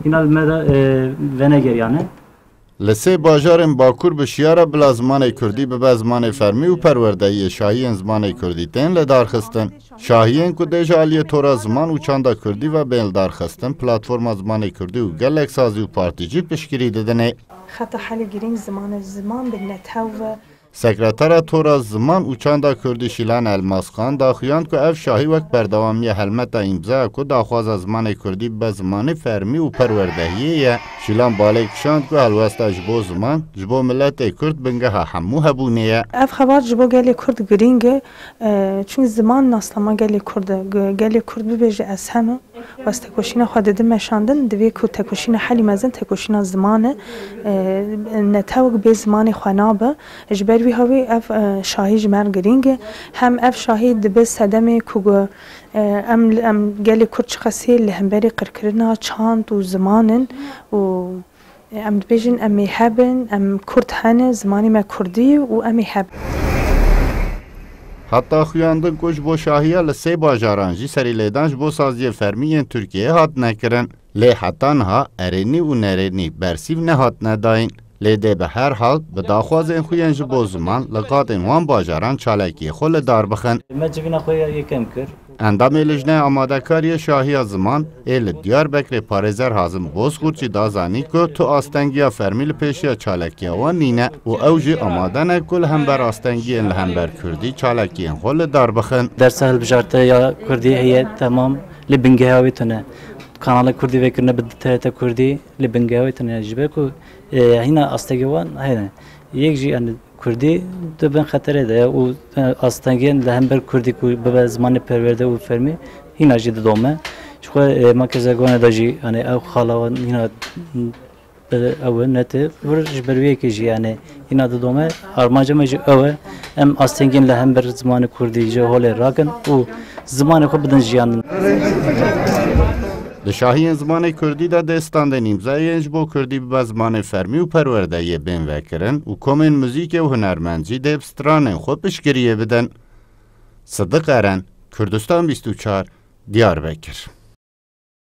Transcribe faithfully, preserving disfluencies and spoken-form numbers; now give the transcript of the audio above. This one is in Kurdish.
Hîna li me de, e, venegeriyane. Li sê bajarên Bakur bi şiyara bila zimanê kurdî bibe zimanê fermî û perwerdehiyê şahiyên zimanê kurdî tên lidarxistin. Şahiyên ku dê ji aliyê tora ziman û çanda kurdî ve bên lidarxistin, platforma zimanê kurdî û gelek sazî û partî jî piştgirî didinê. Xeta helê girîng ziman e, ziman bi netew ve. Sekretera Tora Ziman û Çanda Kurdî Şîlan Elmasxan daxuyand ku ev şahî wek berdewamiya helmeta îmzaya ku daxwaza zimanê kurdî bibe zimanê fermî û perwerdehiyê ye. Şîlan balê kişand ku helwesta ji bo ziman, ji bo miletê kurd bingeha hemû hebûnê ye. Ev xebat ji bo gelê kurd girîng e, e, çunki ziman naslama gelê kurd e. Ge-, gelê kurd bibêje ez heme, û ez tekoşîna xwe didim meşandin, divê ku tekoşîna helî mezin tekoşîna ziman e. E, netewek bê zimanê xwe nabe. Ji ber wî hawî ev, e, şahî ji me re girîng e. Hem ev şahî dibe sedemê ku gu-, e, em, em gelê kurd çiqasî li hemberî qirkirina çand û ziman in û, e, em dibêjin em ê hebin, em kurd hene, zimanê me kurdî û em ê hebin. Heta xuyandin ku ji bo şahiya li sê bajaran jî serîlêdan ji bo saziyên fermî yên Tirkiyeyê hatine kirin. Lê heta niha erênî û nerênî bersîv nehatine dayîn. Lê dê bi her hal bi daxwazên xwe yên ji bo ziman li qatên wan bajaran çalakiyê xwe li dar bixin. Me civîna xwe ya yekem kir. Endamê Lijneya Amadekariyê Şahiya Ziman ê li Diyarbekirê parêzer Hazim Bozkurt jî da zanîn ku tu astengiya fermî li pêşiya çalakiya wan nîne û ew jî amade ne ku li hember astengiyên li hember kurdî çalakiyên xwe li dar bixin. Dersa hilbijarte ya kurdî heye temam, lê bingeha wê tune. Kanala kurdî vekirine bi T R T Kurdî, lê bingeha wê tune. Ji ber ku, e, hîna astengê wan hene. Yek jî, yani, kurdî di bin xeterê de ye û, e, astengiyên li hember kurdî ku bibe zimanê perwerde û fermî hîna jî didome. Ji xwe, e, ma kezegone de jî, yani, ew xala wan hîna, e, ew e, net e. Vir ji ber wê yekê jî, yani, hîna didome. Armanca me jî ew e. Em astengiyên li hember zimanê kurdî ji holê rakin û zimanê xwe bidin jiyanin. Di şahiyên zimanê kurdî de dê standên îmzayê yên ji bo kurdî bibe zimanê fermî û perwerdehiyê bên vekirin û komên muzîkê û hunermend jî dê bi stranên xwe piştgiriyê bidin. Sidiq Eren, Kurdistan bîst û çar, Diyarbekir.